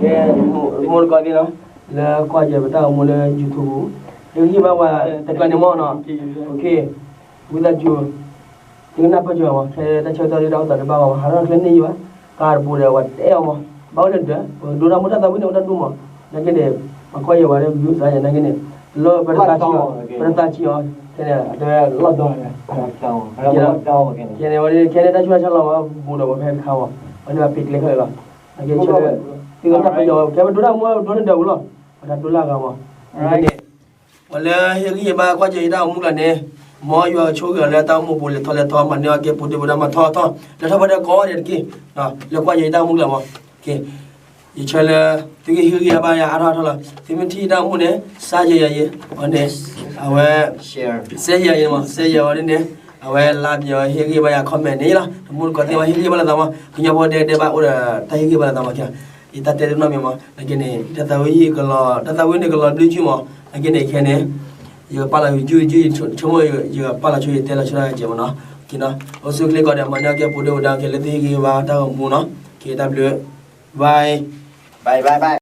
ကဲ, မိၢ်တကီၢ်သ့ၣ်နီၤ, လၢကွၢ်ယဲပတၢ်အိၣ်မူလၢ YouTube ပူၤ, ဟ့ၣ်ဂံၢ်ဘၣ်ဝဲတကျါန့ၣ်မ့ၢ်နီၤ, ဝံသးစူၤ, သုကနၢ်ပၢၢ်ကၠီမး, ခဲတၢ်ဆၢကတီၢ်ဒ်တၢ်အိၣ်သးတဘၣ်ဂီၢ်မး, ဟးထီၣ်ချၢန့ၣ်ယံၤဘၣ်, ကးတပူၤဒီး ပှၤတအဲၣ်အီၤမး, ဘၣ်အိၣ်လၢဒၢး, ပဒိတၢ်မူတၢ်သးဝံၣ်န့ၣ် အိၣ်တၢ်ဒူၣ်မး, နာ်က့န့ၣ်, ပကွၢ်ယဲဝဲလၢ view စါယဲ နာ်က့န့ၣ်, လၢပတသးဆံးအီၤ, ပတသးဆံးအီၤ, ခဲန့ၣ် အတဲဝဲလီၢ်ဒီ, ခဲန့ၣ်ဝဲ ခဲန့ၣ်တၢ်ဆူးတၢ်ဆါလီၤဝဲဘူးဒီးပှၤဖဲတခါမး, အန့ၣ်ဘၣ်ပ့ၤကျဲခဲလၢာ်လီၤ, နာ်က့ဆၢ, သုကနၢ်ပၢၢ်ကၠီ, ခဲပဒိတၢ်မူဒိလၢဒၢးပူၤလီၤ, ပတၢ်ဒိလၢအဂၤမး, နာ်က့န့ၣ် ပှၤလၢဟ့ၣ်ဂံၢ်ဟ့ၣ်ဘါကွၢ်ကၠီယတၢ်အိၣ်မူကျါန့ၣ်, မ်ယွၤကဆိၣ်ဂ့ၤအီၤလၢတၢ်အိၣ်မူပူၤလဲၤထီၣ်လဲၤထီ မၤန့ၢ်အီၣ်ကဲပူၤဒ့ပူၤဒါမၤထီထီ, လဲၤထီၣ်ဖဲဒၣ်ကိးဂၤဒဲးတက့ၢ်, လၢကွၢ်ကၠီယတၢ်အိၣ်မူကျါမး, ယဆၢလၢ, သုကဟ့ၣ်ဂံၢ်ဟ့ၣ်ဘါယၤအါထီၣ်အါထီၣ်လီၤ, သုမ့ၢ်ထံၣ်ယတၢ်အိၣ်မူန့ၣ်, စါယဲယၤယဲ, အဝဲ, share ယၤယဲမး, share ယၤဝဲဒ်န့ၣ်, အဝဲလါပယီၤဟ့ၣ်ဂံၢ်ဟ့ၣ်ဘါယၤ comment န့ၣ်လီၤ, တမူတကိးသ့ၣ်မးဟ့ၣ်ဂံၢ်ဟ့ၣ်ဘါလိာ်သးမး, ကညီဖိဒဲဒဲဘၣ်အိၣ်ဒီးတၢ်ဟ့ၣ်ဂံၢ်ဟ့ၣ်ဘါလိာ်သးမး, ယတၢ်တဲတနီတမံၤမး, နာ်က့န့ၣ် တၢ်သးဝံၣ်ကလီၤ, တၢ်သးဝံၣ်န့ၣ်ကလီၤဘျုးကၠူမး, နာ်က့န့ၣ်ခဲန့ၣ်, ယကပာ်လီၤယ YouTube ယဆိကမိၣ်ယကပာ်လီၤဆိယတဲလီၤဆိတၢ်ဂၤကဲမးနီၤ, အိၣ်ဆူၣ်ချ့ကီးဒီး မၤန့ၢ်အီၣ်ကဲပူၤဒ့ပူၤဒါကဲလၢသုဟ့ၣ်ဂံၢ်ဟ့ၣ်ဘါတၢ်အိၣ်မူနီၤ, ကဲတၢ်ဘျုး, bye, bye bye bye.